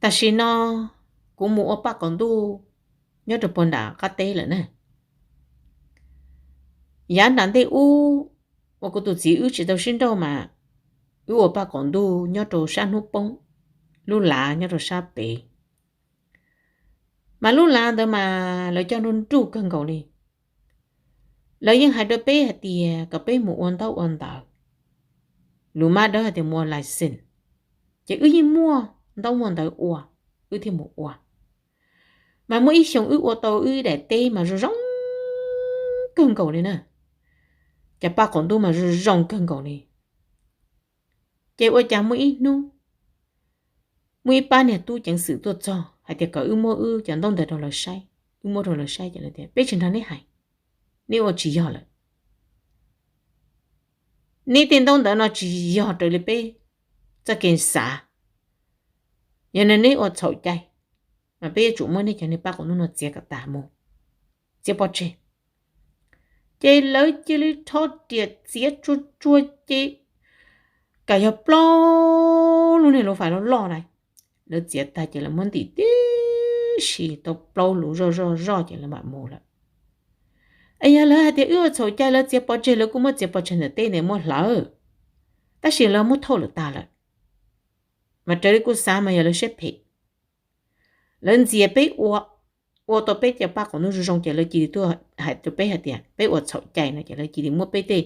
Tam sim no kuv mus ua paj qaum ntuj nyob rau puag nram qab teb lawm na. Yav nram ntej ub uas kuv tus txiv wb tsis tau sib nrauj mas wb ua paj qaum ntuj nyob rau sab hnub poob, lub lav nyob rau sab pem. Mas lub lav ntawd mas lawv coj nruj nruj kawg nkaus li. Lawv yeej hais rau peb hais tias kom peb mus ua ntaub ua ntawv, lus mab dawb hais tias mus ua license, ces wb yeej muaj ntaub muaj ntawv ua, wb thiaj mus ua. Mas muaj ib xyoos wb ua tau wb ib daim teb mas zoo zoo kawg nkaus li na, cov paj qaum ntuj mas zoo zoo kawg nkaus li. Ces ua cas muaj ib hnub muaj ib pab niag tub ceev xwm tuaj txog hais tias kom wb muab wb cov ntaub ntawv rau lawv saib. Wb muab rau lawv saib ces lawv tias peb tsis nrog neb hais, neb ua tsis yog lawm. Neb tej ntaub ntawv no tsis yog raws li peb txoj kev xav. Yog li neb ua txhaum cai, mas peb yuav tsum muab nej cov niag paj qaum ntuj no txiav kom tas mus, txiav pov tseg. Ces lawv cia li rho riam txiav tsuag tsuag ces kam yog plaub lub niag luv fais loj loj na. Lawv txiav tag ces lawv muab ntim tib si tau plaub lub zoj zoj zoj ces lawv mam mus lawm. Es yog lawv hais tias wb ua txhaum cai lawv txiav pov tseg, lawv kuj muab txiav pov tseg ntawm teb ntawd muab hlawv, tab sis lawv muab thauj lawm tas lawm. Mas raws li kuv xav mas yog lawv siab phem. Lawv ntxias peb ua, ua tau peb cov paj qaum ntuj zoo zoo ces lawv cia li tuaj hais rau peb hais tias peb ua txhaum cai no ces lawv cia li muab peb tej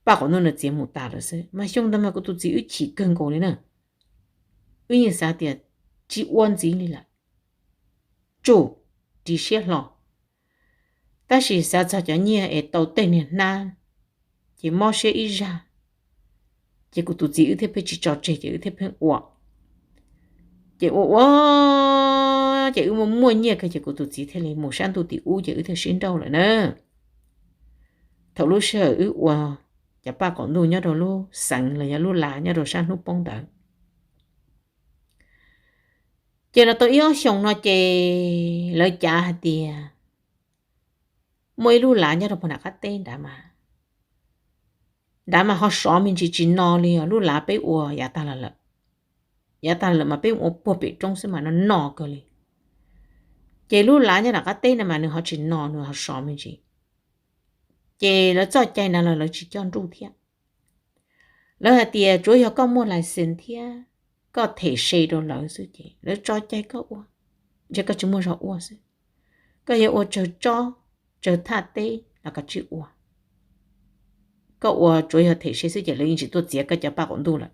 paj qaum ntuj no txiav mus tas lawm xwb. Mas xyoo ntawd mas kuv tus txiv wb chim kawg nkaus li na. Wb yeej xav tias tsis ua ntxiv li lawm, tsum ris siab hlo. Tab sis xav txog cov nyiaj es tau tej niag hnab, ces mob siab ib zag, ces kuv tus txiv wb thiaj pheej tsis tso tseg ces wb thiaj pheej ua. Ces ua ua ces wb muaj muaj nyiaj kawg ces kuv tus txiv thiaj li mus sab ntuj tim ub ces wb thiaj sib nrauj lawm na. Thaum lub sij hawm wb ua cov paj qaum ntuj nyob rau lub xeev los yog lub lav nyob rau sab hnub poob ntawd. Ces los tau ib ob xyoos no ces lawv cav hais tias muaj ib lub lav nyob rau puag nram qab teb nrad mas, nrad mas ho sov me ntsis tsis no li os, lub lav peb ua yav tag los lawm. Yav tag los lawm mas peb ua puag pem roob xwb mas no no kawg li. Ces lub lav nyob nram qab teb no mas nws ho tsis no, nws ho sov me ntsis. Ces lawv txoj cai na los lawv tsis coj nruj thiab. Lawv hais tias tsuav yog koj muaj license thiab koj them se rau lawv xwb ces lawv tso cai koj ua, ntshe koj tsis muaj zog ua xwb. Koj yog ua tsawg tsob, tsawg thaj teb los koj tsis ua. Koj ua tsuav yog them se xwb ces lawv yeej tsis tuaj txiav koj cov paj qaum ntuj lawm.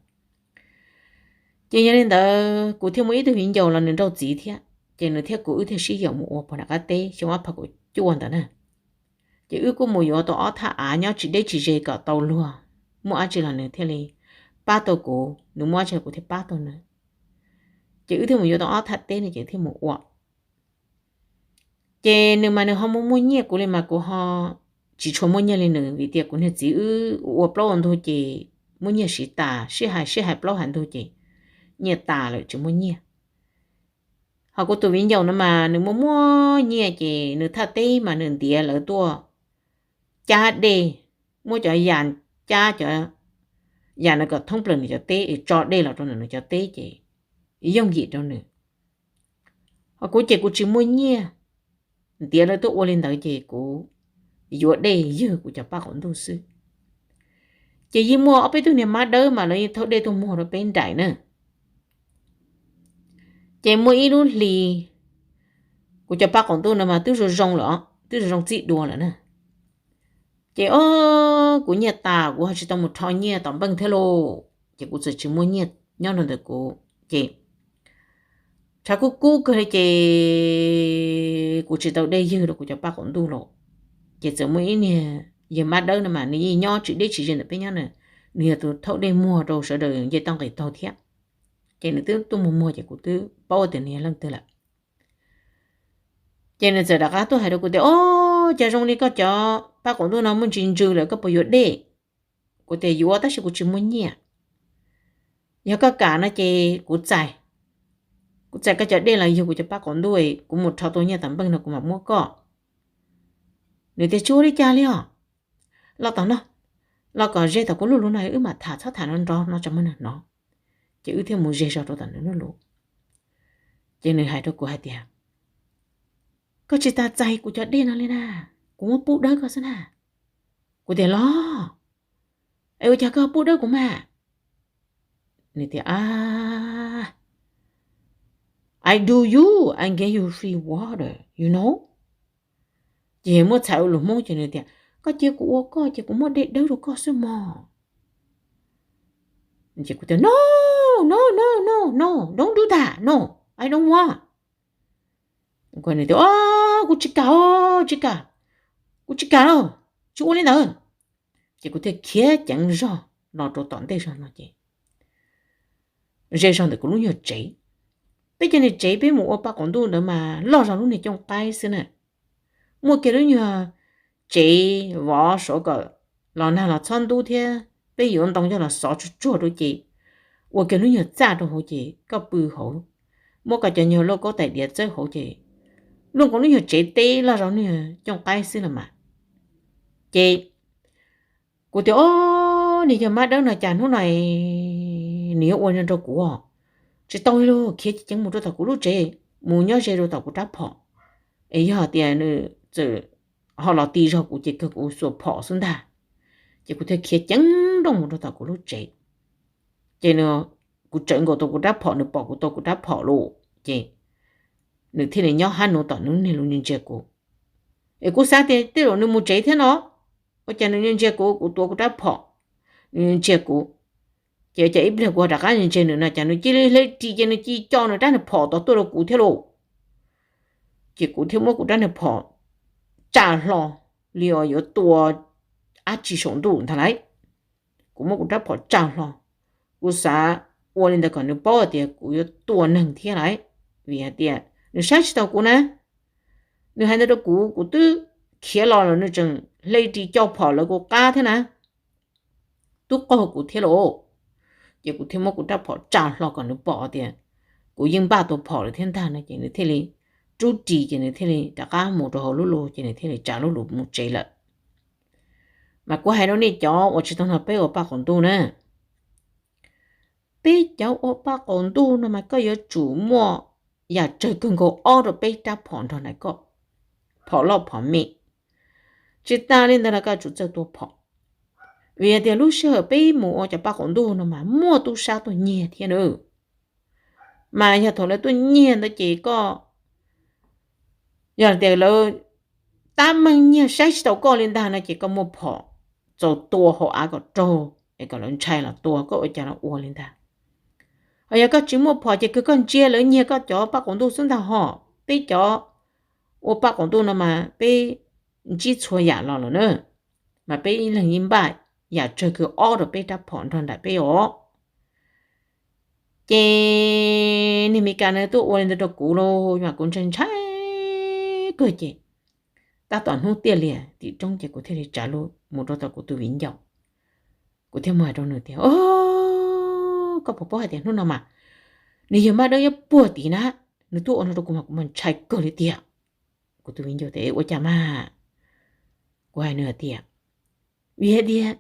Ces yog li ntawd kuv thiaj muaj ib tug viv ncaus los nws nrauj txiv thiab, ces nws thiab kuv wb thiaj sib yaum mus ua puag nram qab teb xyoo ob phav kaum cuaj ntawd na. Ces wb kuj mus yuav tau ob thaj av nyob tsis deb tsis ze kom tau luag, muaj dab tsi los nws thiaj li pab tau kuv, nws muaj dab tsi los kuv thiaj pab tau nws. Ces wb thiaj mus yuav tau ob thaj teb no ces thiaj mus ua. Ces nws mas nws ho muaj muaj nyiaj, kuv li mas kuv ho tsis tshua muaj nyiaj li nws, vim tias kuv niag txiv wb ua plaub ua ntug ces muaj nyiaj siv tas, sib hais sib hais plaub hais ntug ces nyiaj tas lawm tsis muaj nyiaj. Ho kuv tus viv ncaus no mas nws muaj muaj nyiaj ces nws thaj teb mas nws ntiav lawv tuaj cab dej, muab cov yas cab cov yas no kom thoob plaws nws cov teb es tso dej los rau nws cov teb ces yooj yim rau nws. Ho kuv ces kuv tsis muaj nyiaj, ntiav lawv tuaj ua li ntawd ces kuv yuav dej ywg kuv cov paj qaum ntuj xwb. Ces yeej muaj ob peb tug niag mab dawb mas lawv yeej thauj dej tuaj muag rau peb nraim na. Ces muaj ib lub hlis kuv cov paj qaum ntuj no mas twb zoo zoo lawm, twb zoo zoo txij dua lawm na. Ces o, kuv nyiaj tas kuv ho tsis tau mus rho nyiaj tom npeej thiab lauj, ces kuv txawm tsis muaj nyiaj nyob rau ntawm kuv. Ces tshav kub kub kawg li ces kuv tsis tau dej ywg rau kuv cov paj qaum ntuj lauj. Ces txawm muaj ib niag yawg mab dawb no mas nws yeej nyob tsis deb tsis ze ntawm peb nyob na, nws yog tus thauj dej muag rau sawv daws nce toj nqis taug thiab. Ces nws twb tuaj muag muag ces kuv twb paub tias nws yog leej twg lawm. Ces nws txawm rov qab tuaj hais rau kuv tias, o, cas zoo li koj cov paj qaum ntuj no muaj ntsis ntsws lawm, koj puas yuav dej? Kuv tias yuav tab sis kuv tsis muaj nyiaj. Yog koj kam no ces kuv txais, kuv txais koj cov dej los yug kuv cov paj qaum ntuj, kuv mus rho tau nyiaj tom npeej no kuv mam muab koj. Nws tias tsis ua li cas li os, los tom no, los kom ze tom kuv lub luv no wb mam tham, txhob tham nrov nrov no tso muag nag hnov. Ces wb thiaj mus ze zog rau tom nws lub luv. Ces nws hais rau kuv hais tias, koj tsis tas txais kuv cov dej no li na, kuv muab pub dawb koj xwb na. Kuv tias, los, es ua cas koj pub dawb kuv mas? Nws tias, I do you, I gave you free water, you know. Ces muab txhais ua lus Hmoob ces nws tias, koj cia kuv ua koj ces kuv muab dej dawb rau koj xwb mog. Ces kuv tias, no, no, no, no, no, don't do that, no, I don't want. Nws tias, kuv tsis kam, tsis kam, kuv tsis kam lauj, tsis ua li ntawd. Ces kuv thiaj khiav ceev zog los rau tom ntej zog no ces ze zog ntawm kuv lub nyuag tsev. Peb cov niag tsev peb mus ua paj qaum ntuj ntawd mas loj zog lub niag cooj qaib xwb na. Muaj kiag lub nyuag tsev vov saud kom los nag los txhob ntub thiab peb yuav ntoo coj los xov tsuag tsuag rau ces ua kiag lub nyuag txaj rau hauv ces koj pw hauv, muab koj cov nyuag lauj kaub tais diav txawb hauv ces luaj nkaus lub nyuag tsev teb loj zog lub nyuag cooj qaib xwb los mas. Ces kuv tias, o, niag yawg mab dawb no cas hnub no nws yuav ua li no rau kuv os. Tsis tau li lauj, khiav ceev ceev mus rau tom kuv lub tsev, mus nyob ze rau tom kuv rab phom, es yog tias nws txawm ho los ti zog kuv ces kawg kuv xuas phom xwb ntag. Ces kuv thiaj khiav ceev nrooj mus rau tom kuv lub tsev. Ces kuv tsawv nkaus tau kuv rab phom, nws pom kuv tau kuv rab phom lauj, ces nws thiaj li nyob hab nuv tom nws lub niag lus ntsia kuv. Es kuv xav tias tej zaum nws mus tsev thiab no, ua cas nws ntsia kuv, kuv tuav kuv rab phom, nws ntsia kuv. Ces cas ib pliag kuv rov qab ntsia nws no cas nws cia li hle ris ces nws cia li co nws rab niag phom tod tuaj rau kuv thiab lauj. Ces kuv thiaj muab kuv rab niag phom tsa hlo li uas yuav tua dab tsi saum ntuj ntag lauj. Kuv muab kuv rab phom tsa hlo, kuv xav ua li ntawd kom nws paub hais tias kuv yuav tua neeg thiab lauj. Vim hais tias nws saib tsis taus kuv na. Nws hais ntawd rau kuv, kuv twb khiav los lawm nws tseem hle ris co phom lawv kuv qab thiab na. Twb qaug kuv thiab lauj. Ces kuv thiaj muab kuv rab phom tsa hlo kom nws pom tias kuv yeej npaj tua phom lawm thiab ntag no ces nws thiaj li rub ris ces nws thiaj li rov qab mus rau hauv lub lus ces nws thiaj li tsa lub lus mus tsev lawm. Mas kuv hais rau nej cov uas tsis tau hnov peb ua paj qaum ntuj na, peb cov ua paj qaum ntuj no mas koj yuav tsum muaj yam tsawg kawg nkaus ob rau peb rab phom nrog nraim koj, phom loj phom me. Tsis tas li ntawd los koj yuav tsum txawj tua phom, vim hais tias lub sij hawm peb mus ua cov paj qaum ntuj no mas muaj tub sab tuaj nyiag thiab na. Mas yog thaum lawv tuaj nyiag ntawd ces koj, yog tias lawv tab meeg nyiag saib tsis taus koj li ntag no ces koj muaj phom txaus tua hauv av kom raug es kom lawv ntshai los tua koj ua cas los ua li ntag. Ho yog koj tsis muaj phom ces kawg koj ntsia lawv nyiag koj cov paj qaum ntuj xwb ntag hos. Peb cov ua paj qaum ntuj no mas peb ntsib txhua yam los lawm na, mas peb ib leeg yeej npaj yam tsawg kawg ob rau peb rab phom nrog nraim peb os. Ces niag Meskas na tuaj ua li ntawd rau kuv lauj, mas kuv ntshai ntshai kawg ces tab tom hnub tiaj lias tim roob ces kuv thiaj li tsav lub mus rau tom kuv tus viv ncaus. Kuv thiaj mus hais rau nws tias, o, koj puas paub hais tias hnub no mas nws yog mab dawb nyob puag tid na, nws tuaj ua no rau kuv mas kuv mas ntshai kawg li tiag. Kuv tus viv ncaus tias, ua cas mas? Kuv hais nws hais tias, vim hais tias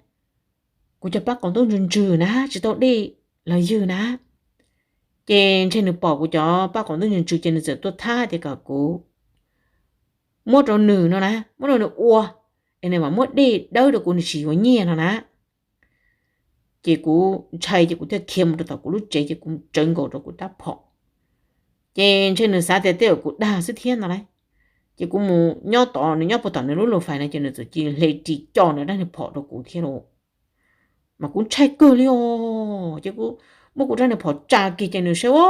kuv cov paj qaum ntuj ntsws ntsws na, tsis tau dej los ywg na, ces ntshe nws pom kuv cov paj qaum ntuj ntsws ntsws ces nws txawm tuaj thab tias kom kuv muab rau nws no na, muab rau nws ua, es nws mam muab dej dawb rau kuv nws tsis yuav nyiaj no na. Ces kuv ntshai ces kuv thiaj khiav mus rau tom kuv lub tsev ces kuv tsawv nkaus rau kuv rab phom. Ces ntshe nws xav tias tej zaum kuv dag xwb thiab no lauj. Ces kuv mus nyob tod, nws nyob puag tom nws lub lus fais no ces nws txawm cia li hle ris co nws rab niag phom rau kuv thiab lauj. Mas kuv ntshai kawg li os, ces kuv muab kuv rab niag phom tsa kiag ces nws saib, o,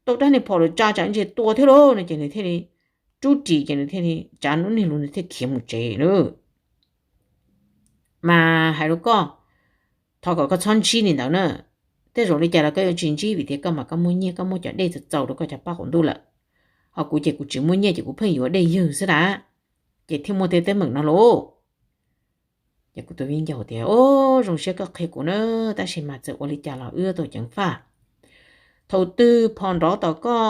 tau rab niag phom lawm tsa tsam ntshe tua thiab lauj no ces nws thiaj li rub ris ces nws thiaj li tsav lub niag lus nws thiaj khiav mus tsev lauj. Mas hais rau koj, thov kom koj txhob ntsib li ntawd na. Tej zaum li cas los koj yuav tsis ntsib vim tias koj mas koj muaj nyiaj, koj muaj cov dej txaus txaus rau koj cov paj qaum ntuj lawm. Ho kuv ces kuv tsis muaj nyiaj ces kuv pheej yuav dej ywg xwb na, ces thiaj muaj tej teeb meem no lauj. Ces kuv tus viv ncaus tias, o, zoo siab koj qhia kuv na, tab sis mas txawm ua li cas los wb tau ceev faj. Thaum twg phom nrov tom koj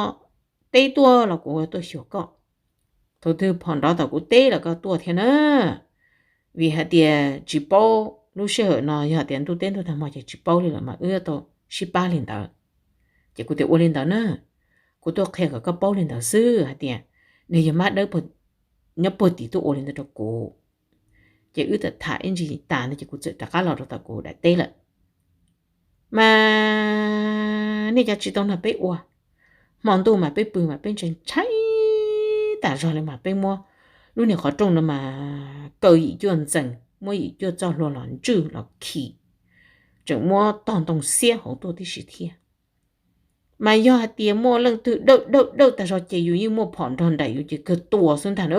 teb tuaj los kuv tuaj xyuas koj. Thaum twg phom nrov tom kuv teb los koj tuaj thiab na. Vim hais tias tsis paub, lub sij hawm no yog tias ntuj teb ntuj tag hmo ces tsis paub li lawm mas wb tau sib pab li ntawd. Ces kuv tias ua li ntawd na, kuv tuaj qhia kom koj paub li ntawd xwb hais tias nws yog mab dawb nyob puag tim tuaj ua li ntawd rau kuv. Ces wb txawm tham ib ntsis tas ntawd ces kuv txawm rov qab los rau tom kuv daim teb lawm. Mas nej cov tsis tau nrog peb ua, hmo ntuj mas peb pw mas peb ntshai ntshai tas zog li mas peb muab lub niag qhov rooj no mas kaw yim cuaj ntxees, muab yim cuaj txoj hlua los ntswj los khi, tseem muab tog ntoo xiab hauv tuaj tib si thiab. Mas yog hais tias muaj leej twg dawj dawj dawj tag zog ces yus yeej muaj phom nrog nraim yus ces kawg tua xwb ntag na.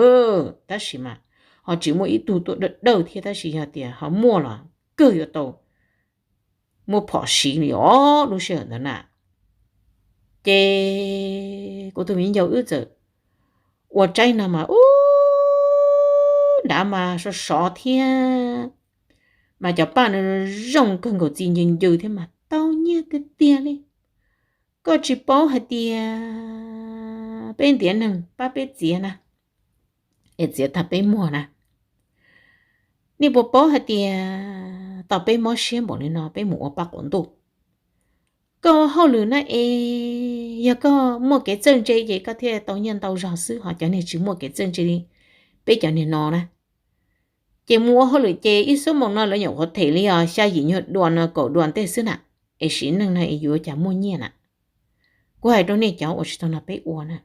Tab sis mas ho tsis muaj ib tug tuaj dawj dawj thiab, tab sis yog tias ho muaj los kawg yuav tau muab phom siv li os lub sij hawm ntawd na. Ces kuv tus viv ncaus wb txawm ua tsaib no mas ub, nrad mas sov sov thiab, mas cov paj no zoo kawg nkaus, txi ncw ncw thiab mas tau nyiaj tiag tiag li. Koj tsis paub hais tias peb ntiav neeg pab peb txiav na, es txiav tag peb muag na. Nej puas paub hais tias tau peb mob siab npaum li no peb mus ua paj quav ntuj? Koj ua hauj lwm na es yog koj muaj kev txawj ntse ces koj thiaj tau nyiaj ntau zog xwb, ho cov niag tsis muaj kev txawj ntse li peb cov niag no na, ces mus ua hauj lwm ces ib xuab moos no lawv nyuam qhuav them li os xya yim nyuag duas no kaum duas ntej xwb na, es sim neej no es yuav cas muaj nyiaj na. Kuv hais rau nej cov uas tsis tau nrog peb ua na,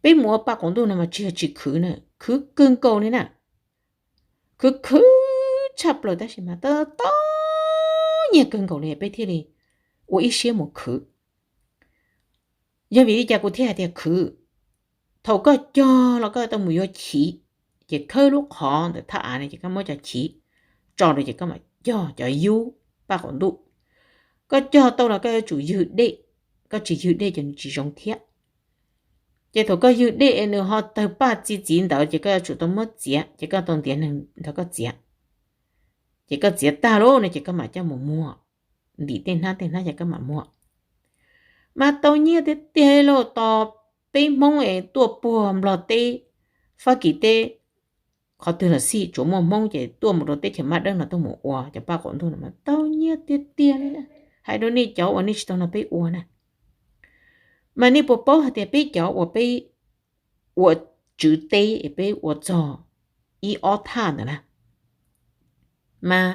peb mus ua paj quav ntuj no mas tsis yog tsis khwv na, khwv kawg nkaus li na. Khwv khwv tshaj plaws tab sis mas tau nyiaj kawg nkaus li peb thiaj li ua ib siab mus khwv. Yog vim li cas kuv thiaj hais tias khwv? Thaum koj cog los koj tau mus yuav chiv, ces khawb lub qhov ntawm thaj av no ces koj muab cov chiv tso rau ces koj mam cog cov yub paj quav ntuj. Koj cog tau los koj yuav tsum ywg dej, koj tsis ywg dej ces nws tsis zoo thiab. Ces thaum koj ywg dej es nws ho tawg paj txi txiv ntawd ces koj yuav tsum tau muab txiav, ces koj tau ntiav neeg nrog koj txiav. Ces koj txiav tag lawm no ces koj mam coj mus muag, ntim tej hnab tej hnab ces koj mam muag. Mas tau nyiaj tiag tiag li lauj. Tos peb Hmoob es tuaj puag Nplog teb, Fab Kis teb, qhov twg los xij tsuas muaj Hmoob ces tuaj mus rau teb chaws Mab Dawb no tuaj mus ua cov paj quav ntuj no mas tau nyiaj tiag tiag li. Hais rau nej cov uas nej tsis tau nrog peb ua na, mas nej puas paub hais tias peb cov uas peb ua tswv teb es peb ua txog ib ob thaj ntawd na, mas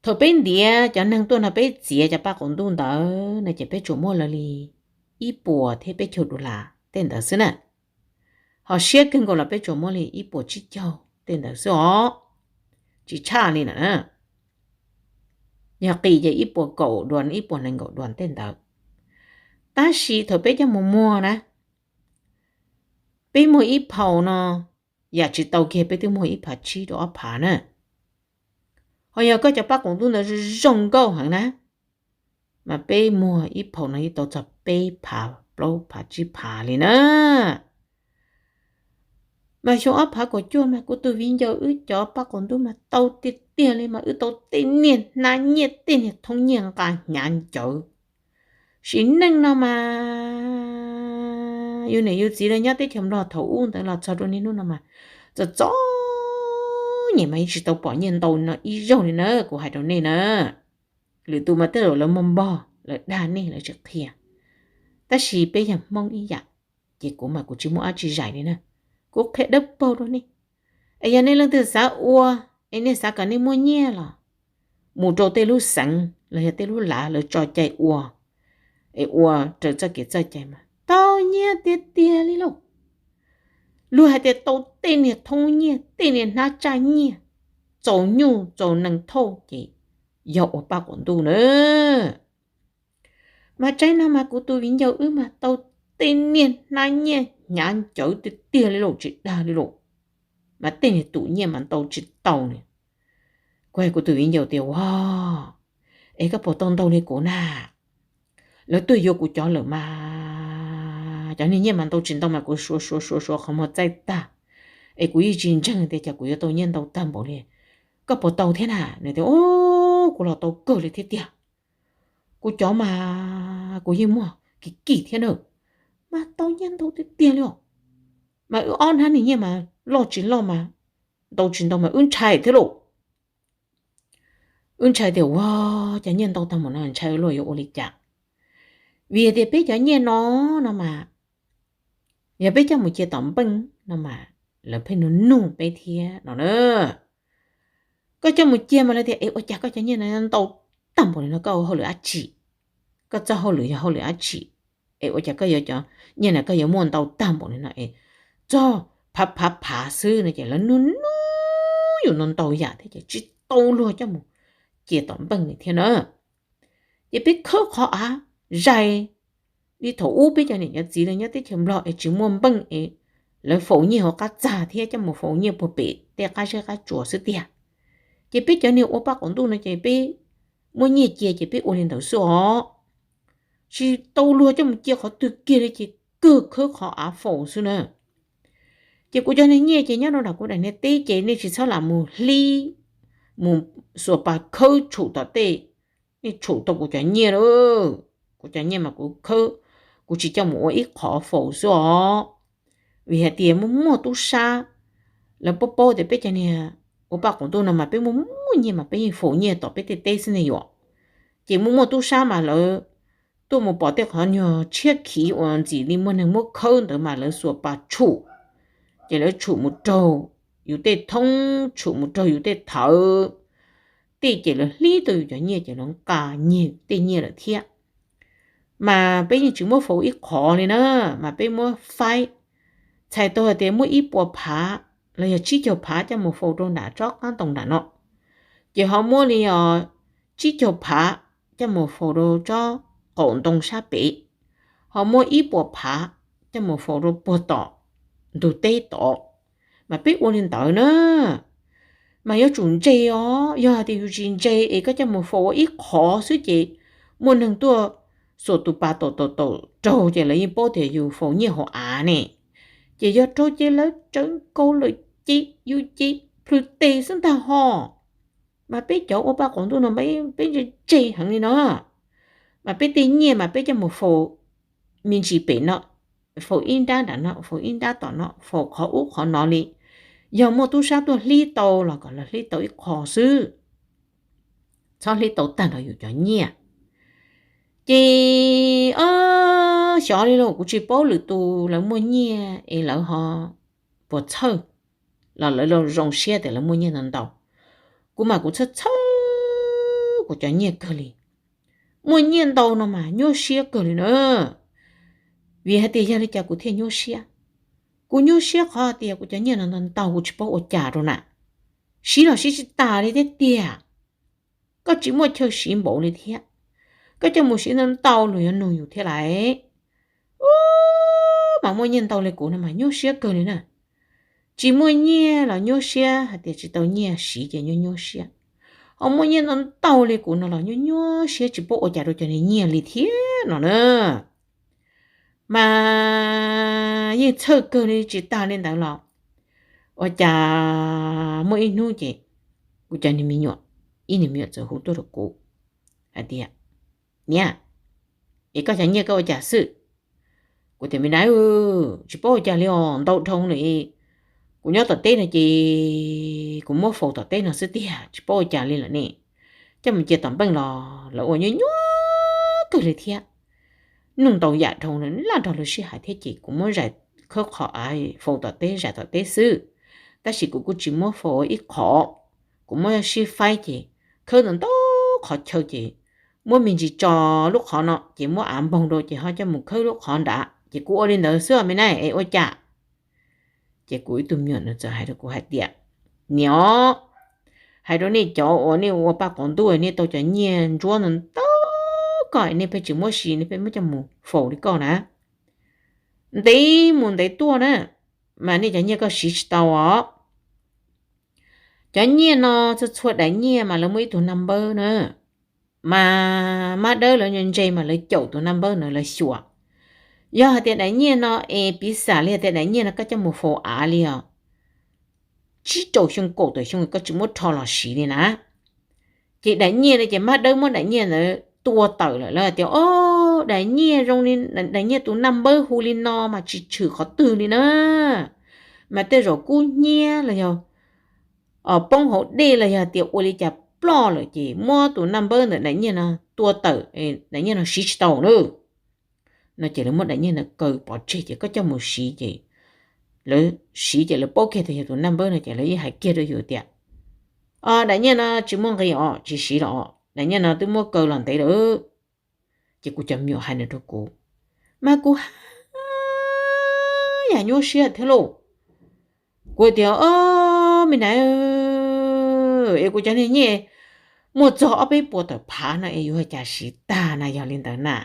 thaum peb ntiav cov neeg tuaj nrog peb txiav cov paj quav ntuj ntawd no ces peb tsuas muaj lawv li ib puas thiab peb caug dollar tej ntawd xwb na. Ho siab kawg nkaus los peb tsuas muaj li ib puas tsib caug tej ntawd xwb os, tsis tshaj li na. Yog qis ces ib puas kaum dollar, ib puas nees nkaum dollar tej ntawd. Tab sis thaum peb coj mus muag na, peb muag ib phaus no, yam tsis tau kiag peb twb muag ib phav tsib rau ob phav na. Ho yog koj cov paj quav ntuj ntawd zoo nkauj heev na, mas peb muag ib phaus no yeej tau txog peb phav plaub phav tsib phav li na. Mas xyoo ob phav kaum cuaj mas kuv tus viv ncaus wb cov paj quav ntuj mas tau tiag tiag li, mas wb tau tej niag hnab nyiaj, tej niag thoob nyiaj nqa hnyav ncawv. Sim neej no mas yus niam yus txiv lawv nyob teb chaws Nplog thaum ub ntawd los txog rau niaj hnub no mas txom txom nyem mas yeej tsis tau pom nyiaj ntau no ib zaug li na, kuv hais rau nej na. Lwm tus mas tej zaum lawv muag npog, lawv dag nej, lawv tsis qhia. Tab sis peb yog Hmoob ib yam, ces kuv mas kuv tsis muaj dab tsi zais li na. Kuv qhia dawb paug rau nej, es yog nej leej twg xav ua, es nej xav kom nej muaj nyiaj los mus rau tej lub xeev los yog tej lub lav lawv tso cai ua, es ua raws txoj kev txoj cai mas tau nyiaj tiag tiag li lauj. Luag hais tias tau tej niag thoob nyiaj, tej niag hnab tsaj nyiaj, txaus nyuj txaus nees thauj ces yog ua paj quav ntuj na. Mas tsaib no mas kuv tus viv ncaus wb mas tau tej niag hnab nyiaj hnyav ncawv tiag tiag li lauj, tsis dag li lauj. Mas tej niag tus nyiaj mas ntau tsis tau li. Kuv hais kuv tus viv ncaus tias, Ua, es koj puas tau ntau li kuv na? Lawv tuaj yuav kuv cov lawm mas cov niag nyiaj mas ntau tsis ntau mas kuv suav suav suav suav qhov muag txaij tag, es kuv yeej tsis ntseeg tias cas kuv yuav tau nyiaj ntau tag npaum li. Koj puas tau thiab na? Nws tias, Ub, kuv los tau kawg li thiab tiag. Kuv cov mas kuv yeej muag kim kim thiab na. Mas tau nyiaj ntau tiag tiag li os. Mas wb ob hnab niag nyiaj mas loj tsis loj mas ntau tsis ntau mas wb ntshai thiab lauj. Wb ntshai tias, Ua, cas nyiaj ntau tag npaum no, ntshai luag yuav ua li cas. Vim hais tias peb cov nyiaj no, no mas, yog peb coj mus cia tom npeej no mas lawv pheej nug nug peb thiab no na. Koj coj mus cia mas lawv tias, es ua cas koj cov nyiaj no ntau tag npaum li no, koj ua hauj lwm dab tsi? Koj txoj hauj lwm yog hauj lwm dab tsi? Es ua cas koj yuav cov nyiaj no koj yuav muaj ntau tag npaum li no es txog phav phav phav xwb no ces lawv nug nug yus ntau ntau yam thiab ces tsis tau luag coj mus cia tom npeej li thiab na. Ces peb khawb qhov av zais li thaum ub peb cov niam cov txiv lawv nyob teb chaws Nplog es tsis muaj npeej es lawv faus nyiaj hauv qab txag thiab coj mus faus nyiaj puag pem tej qab zeb qab tsuas xwb tiag. Ces peb cov niag ua paj qaum ntuj no ces peb muab nyiaj cia ces peb ua li ntawd xwb os. Tsis tau luag coj mus cia qhov twg kiag li ces kawg khawb qhov av faus xwb na. Ces kuv cov niag nyiaj ces nyob rau nram kuv daim niag teb ces nej tsis txhob lam mus hlib, mus xuas pas khawb tshum tom tej, nej tshum tau kuv cov nyiaj lawm. Kuv cov nyiaj mas kuv khawb, kuv tsis coj mus ua ib qhov faus xwb os. Vim hais tias muaj muaj tub sab, lawv paub paub tias peb cov niag ua paj qaum ntuj no mas peb muaj muaj nyiaj mas peb yeej faus nyiaj tom peb tej teb xwb ne yom. Ces muaj muaj tub sab mas lawv tuaj mus pom tej qhov nyuag tshiab khiv uas ntxim li muaj neeg muab khawb ntawd mas lawv xuas pas tshum, ces lawv tshum mus raug yus tej thoob, tshum mus raug yus tej thawv, tej ces lawv hlib tau yus cov nyiaj ces lawv nqa nyiag tej nyiaj lawm thiab. Mas peb yeej tsis muab faus ib qhov li na, mas peb muab faib, txhais tau hais tias muab ib puas phav los yog tsib caug phav coj mus faus rau nram tsob qab ntoo nram no, ces ho muab li os tsib caug phav coj mus faus rau tsob qaum ntoo sab pem, ho muab ib puas phav coj mus faus rau puag tom ntug teb tod. Mas peb ua li ntawd na, mas yuav tsum ntse os. Yog hais tias yus tsis ntse es koj coj mus faus ua ib qhov xwb ces muaj neeg tuaj xuas tus pas taum taum taum raug ces lawv yeej paub tias yus faus nyiaj hauv av ne. Ces yog raug ces lawv tsawv nkaus lawm ces yus ces plhws tes xwb ntag ho. Mas peb cov ua paj qaum ntuj no peb ntse ntse heev li no, mas peb tej nyiaj mas peb coj mus faus me ntsis pem no, faus ib nrab nram no, faus ib nrab tom no, faus qhov ub qhov no li. Yog muaj tub sab tuaj hlib tau los kom lawv hlib tau ib qho xwb, txhob hlib tau tag nrho yus cov nyiaj. Ces ob xyov li los kuv tsis paub lwm tus lawv muaj nyiaj es lawv ho puas txhawj los lawv zoo siab tias lawv muaj nyiaj ntau ntau. Kuv mas kuv txhawj txhawj kuv cov nyiaj kawg li. Muaj nyiaj ntau no mas nyuaj siab kawg li na. Vim hais tias yog li cas kuv thiaj nyuaj siab? Kuv nyuaj siab qhov tias kuv cov nyiaj no ntau ntau kuv tsis paub ua cas rau na. Siv los siv tsis tas li thiab tiag. Koj tsis muaj chaw siv npaum li thiab. Koj coj mus siv ntau ntau luag yuav nug yus thiab lais. Ub, mas muaj nyiaj ntau li kuv no mas nyuaj siab kawg li na. Tsis muaj nyiaj los nyuaj siab, hais tias tsis tau nyiaj siv ces nyuaj nyuaj siab. Ho muaj nyiaj ntau ntau li kuv no los nyuaj nyuaj siab tsis paub ua cas rau cov niag nyiaj li thiab no na. Mas yeej txhawj kawg li tsis tas li ntawd los ua cas muaj ib hnub ces kuv cov niag me nyuam, ib niag me nyuam txawm hu tuaj rau kuv hais tias, niam, es koj cov nyiaj koj ua cas xwb? Kuv tias, me nab, tsis paub ua cas li os, ntau dhau lawm. Kuv nyob tom teb no ces kuv muab faus tom teb no xwb tiag, tsis paub ua cas li lawm ne. Coj mus cia tom npeej los lawv ua nyuaj nyuaj kawg li thiab. Nug ntau yam dhau laj nrog lawv sib hais thiab ces kuv muab zais khawb qhov av faus tom teb, zais tom teb xwb. Tab sis kuv kuj tsis muab faus ib qhov, kuv muab sib faib ces khawb ntau ntau qhov chaw ces muab me ntsis tso lub qhov no ces muab av npoog rau ces ho coj mus khawb lub qhov nrad ces kuv ua li ntawd xwb os me nab, es ua cas? Ces kuv ib tug me nyuam nws txawm hais rau kuv hais tias, niam, hais rau nej cov uas nej ua paj quav ntuj nej tau cov nyiaj ntsuab ntau ntau koj nej pheej tsis muab siv, nej pheej muab coj mus faus li koj na, ntev mus ntev tuaj na, mas nej cov nyiaj koj siv tsis tau os. Cov nyiaj no txhua txhua daim nyiaj mas lawv muaj ib tug naj npawb na, mas mab dawb lawv ntse ntse mas lawv caum tus naj npawb ntawd lawv xyuas. Yog hais tias daim nyiaj no es piv xam li hais tias daim nyiaj no koj coj mus faus av li os tsib rau xyoo kaum tawm xyoo koj tsis muab rho los siv li na, ces daim nyiaj no ces mab dawb muab daim nyiaj ntawd tua tawm lawm, lawv hais tias, o, daim nyiaj zoo li, daim nyiaj tus naj npawb hu li no mas tsis tshwm qhov twg li na, mas tej zaum kub hnyiab los yog poob hauv dej los yog tias ua li cas ploj lawm ces muab tus naj npawb ntawm daim nyiaj no tua tawm, daim nyiaj no siv tsis tau lawm. no ces lawv muab daim nyiaj ntawd kaw pov tseg ces koj coj mus siv ces lawv siv ces lawv paub kiag tias yog tus naj npawb no ces lawv yeej hais kiag rau yus tias, o, daim nyiaj no tsis muaj nqis os, tsis siv los os, daim nyiaj no twb muab kaw los ntev lawm. Ces kuv cov me nyuam hais no rau kuv, mas kuv haj yam nyuaj siab thiab lauj. Kuv tias, o, me na, es kuv cov niag nyiaj muaj txog ob peb puas tawm phav no es yuav ua cas siv tag na yog li ntawd na?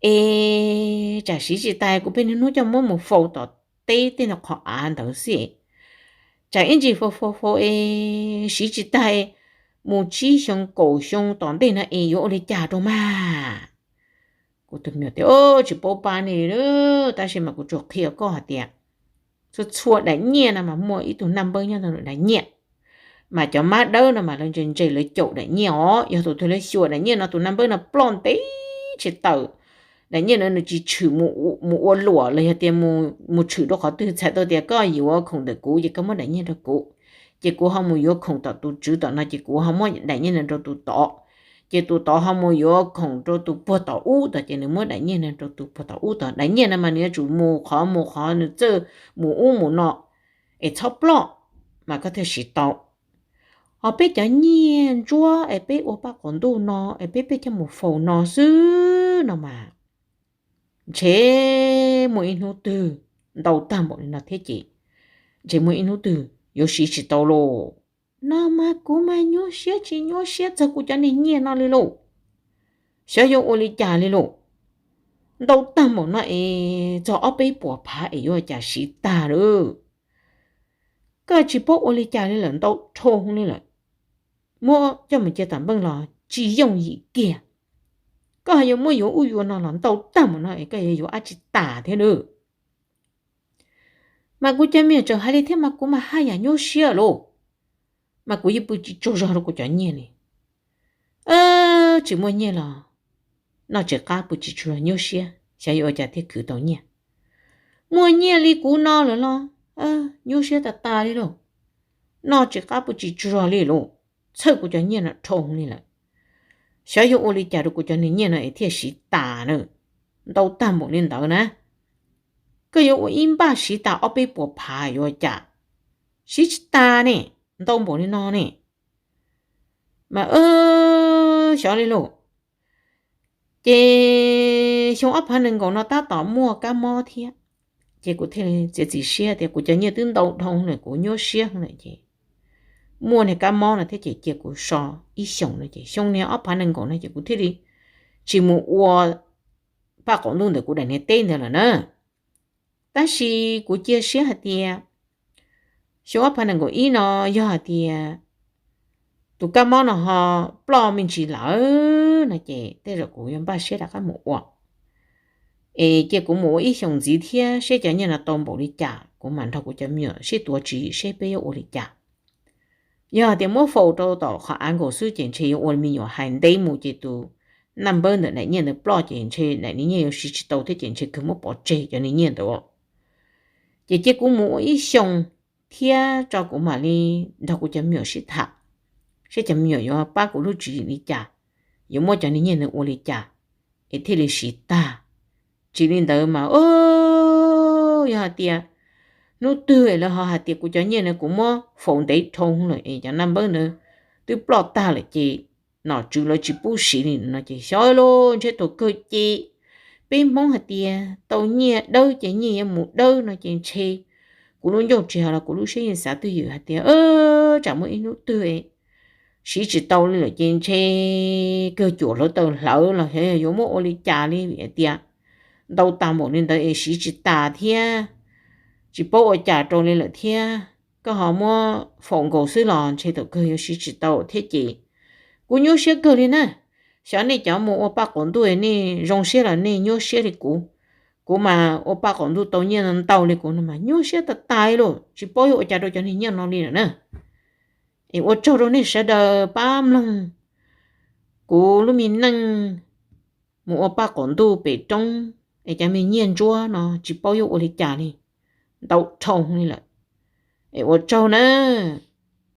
Es tsam siv tsis tag kuv pheej niaj hnub coj muab mus faus tom teb tej no qhov av ntawd xwb. Tsam ib ntsis faus faus faus es siv tsis tag, mus tsib xyoo kaum xyoo tom ntej no es yuav ua li cas rau mas? Kuv tus me nyuam tias, tsis paub pab ne, tab sis mas kuv tsuas qhia koj hais tias txhua txhua daim nyiaj no mas muaj ib tug naj npawb nyob ntawm daim nyiaj, mas cov mab dawb no mas lawv ntse ntse lawv caum daim nyiaj os. Yog tus twg lawv xyuas daim nyiaj no tus naj npawb no ploj ntev tsis tawm, daim nyiaj no nws tsis tshwm mus ua luam los yog tias mus tshwm rau qhov twg, txhais tau tias koj yuav khoom ntawm kuv ces koj muab daim nyiaj rau kuv, ces kuv ho mus yuav khoom tom tus tswv tom no ces kuv ho muab daim nyiaj no rau tus tod, ces tus tod ho mus yuav khoom rau tus puag tom ub tod ces nws muab daim nyiaj no rau tus puag tom ub tod. Daim nyiaj no mas nws yuav tsum mus qhov mus qhov, nws txawj mus ub mus no, es txhob ploj mas koj thiaj siv tau. Ho peb cov nyiaj ntsuab es peb ua paj qaum ntuj no es peb pheej coj mus faus no xwb no mas ntshe muaj ib hnub twg ntau tag npaum li no thiab ces ntshe muaj ib hnub twg yuav siv tsis tau lauj. No mas kuv mas nyuaj siab tsis nyuaj siab txog kuv cov niag nyiaj no li lauj. Xyov yuav ua li cas li lauj. Ntau tag npaum no es txog ob peb puas phav es yuav ua cas siv tag lawm. Koj tsis paub ua li cas li lawm, ntau dhau li lawm. Muab coj mus cia tom npeej los tsis yooj yim kiag. Koj ho yuav muab yuav ub yuav no los ntau tag npaum no es koj yuav yuav dab tsi tas thiab nawb. Mas kuv cov me nyuam tseem hais li thiab mas kuv mas haj yam nyuaj siab lauj. Mas kuv yeej pw tsis tsaug zog rau kuv cov nyiaj li. Tsis muaj nyiaj los noj tsis qab pw tsis tsaug zog nyuaj siab, xyov yuav ua cas thiaj khwv tau nyiaj. Muaj nyiaj li kuv no lawm los nyuaj siab tas tas li lauj. Noj tsis qab pw tsis tsaug zog li lauj. Txhawj kuv cov nyiaj no dhau li lawm. Xyov yuav ua li cas rau kuv cov niag nyiaj no es thiaj siv tas na. Ntau tag npaum li ntawd na, koj yuav ua ib npaj siv tas ob peb puas phav yuav ua cas siv tsis tas ne, ntau npaum li no ne. Mas xyov li lauj. Ces xyoo ob phav nees nkaum no tab tom muaj kab mob thiab, ces kuv thiaj li txiav txim siab tias kuv cov nyiaj twb ntau dhau lawm kuv nyuaj siab lawm ces muaj niag kab mob no thiab ces cia kuv so ib xyoos no ces xyoo niag ob phav nees nkaum no ces kuv thiaj li tsis mus ua paj qaum ntuj ntawm kuv daim niag teb ntawd lawm na. Tab sis kuv cia siab hais tias xyoo ob phav nees nkaum ib no yog hais tias tus kab mob no ho ploj me ntsis lawm no ces tej zaum kuv yuav npaj siab rov qab mus ua. Es cia kuv mus ua ib xyoos ntxiv thiab seb cov nyiaj no tau npaum li cas kuv mam nrog kuv cov me nyuam sib tuav tswv yim seb peb yuav ua li cas. Yog hais tias muab faus rau tom qhov av nkaus xwb ces ntshe yuav ua me nyuam hais ntev mus ces tus naj npawb ntawm daim nyiaj ntawd ploj ces ntshe daim nyiaj yuav siv tsis tau thiab ces ntshe kawg muab pov tseg cov niag nyiaj ntawd. Ces cia kuv mus ua ib xyoos thiab tso kuv mam li nrog kuv cov me nyuam sib tham, seb cov me nyuam yuav pab kuv lub tswv yim li cas, yuav muab cov niag nyiaj ntawd ua li cas es thiaj li siv tag. Tsis li ntawd mas yog hais tias hnub twg lawv ho hais tias kuv cov nyiaj ntawd kuv muab faus ntev dhau lawm es cov naj npawb ntawd twb ploj tag lawm ces nom tswv lawv tsis pub siv li no ces xyov lauj, ntshe thaum kawg ces peb Hmoob hais tias tau nyiaj dawb ces nyiaj yuav mus dawb no ces ntshe kuv lub ncauj tsis hais los kuv lub siab yeej xav twj ywm hais tias tsam muaj ib hnub twg siv tsis tau li lawm ces ntshe kawg cuam hluav taws hlawv los xyov yog yuav muab ua li cas li vim hais tias ntau tas npaum li ntawd es siv tsis tas thiab, tsis paub ua cas rau li lawm thiab. Koj ho muab faus nkaus xwb los ntshe thaum kawg yuav siv tsis tau thiab ces kuv nyuaj siab kawg li na. Xyov nej cov mus ua paj qaum ntuj nej zoo siab los nej nyuaj siab li kuv. Kuv mas ua paj qaum ntuj tau nyiaj ntau li kuv no mas nyuaj siab tas tas li lauj, tsis paub yuav ua cas rau cov niag nyiaj no li lawm na. Es ua tsaug rau nej sawv daws pab mloog kuv lub me neej mus ua paj qaum ntuj pem roob es cov me nyiaj ntsuab no tsis paub yuav ua li cas li, ntau dhau li lawm. Es ua tsaug na.